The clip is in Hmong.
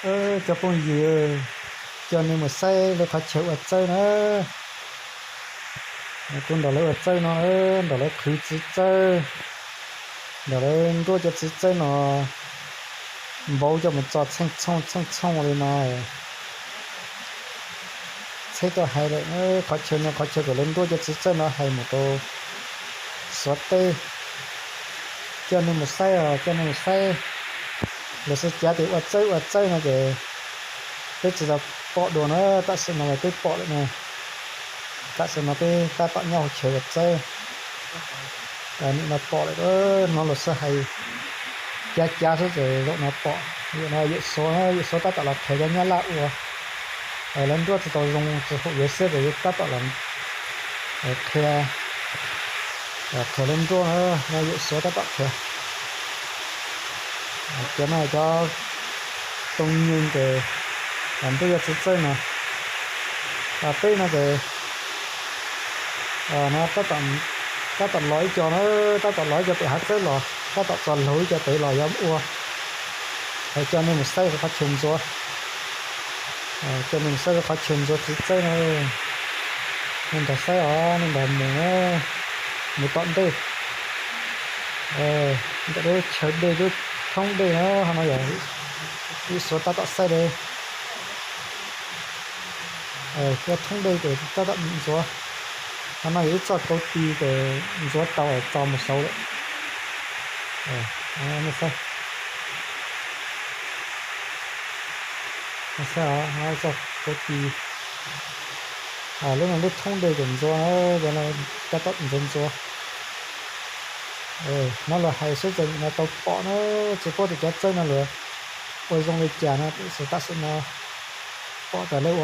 Cov phooj ywg, coj nej mus saib lawv qhov chaw ua txawb na. Kuv nrog lawv ua txawb no, nrog lawv qhwv txiv txawb, nrog lawv nruab cov txiv txawb no, npauv coj mus txo txheej txhooj txheej txhooj li no. Txheb tuaj hais lawm, qhov chaw no qhov chaw kom lawv nruab cov txiv txawb no hais mus rau Suav teb. Coj nej mus saib os, coj nej mus saib. Lawv xav cav tias ua txawb ua txawb no ces peb tsis tau pom dua na, tam sim no mas peb pom lawm na. Tam sim no peb tab tom nyob hauv chaw ua txawb. Nim no pom lawm, hnov luag xav hais cav cav xwb ces zaum no pom. Yawm no yawm Suav, yawm Suav tab tom los qhia cov Nyab Laj ua. Lawv nruab tsis tau zoo, tsis haum yuav siab ces yuav tab tom los qhia, qhia lawv nruab na, yawm Suav tab tom qhia. Cov no cov too nyeej ces nruab cov txiv txawb no. Peb no ces no tab tom los ib co na, tab tom los ib co pem hav txawb los, tab tom txog laug ib co pem los yuav ua. Coj nej mus saib qhov chaw ntxuav, coj nej mus saib qhov chaw ntxuav txiv txawb no. Nej nrog saib os, nej nrog mus, mus tom ntej. Ntawm lub chaw dej, lub thoob dej no, ho no yog yawm Suav tab tom saib de. Cov thoob dej ces tab tom ntxuav. Ho no yog ib txoj kauv ti ces ntxuav tau txo mus saud lawm. Saib, txoj kauv ti, lub no lub thoob dej ces ntxuav, cov no tab tom ntxuav ntxuav. Hnov luag hais xwb ces nim no tau pom na, tsis paub tias cov txawb no luag ua zoo li cas no, tiam sis tam sim no pom tas lawv ua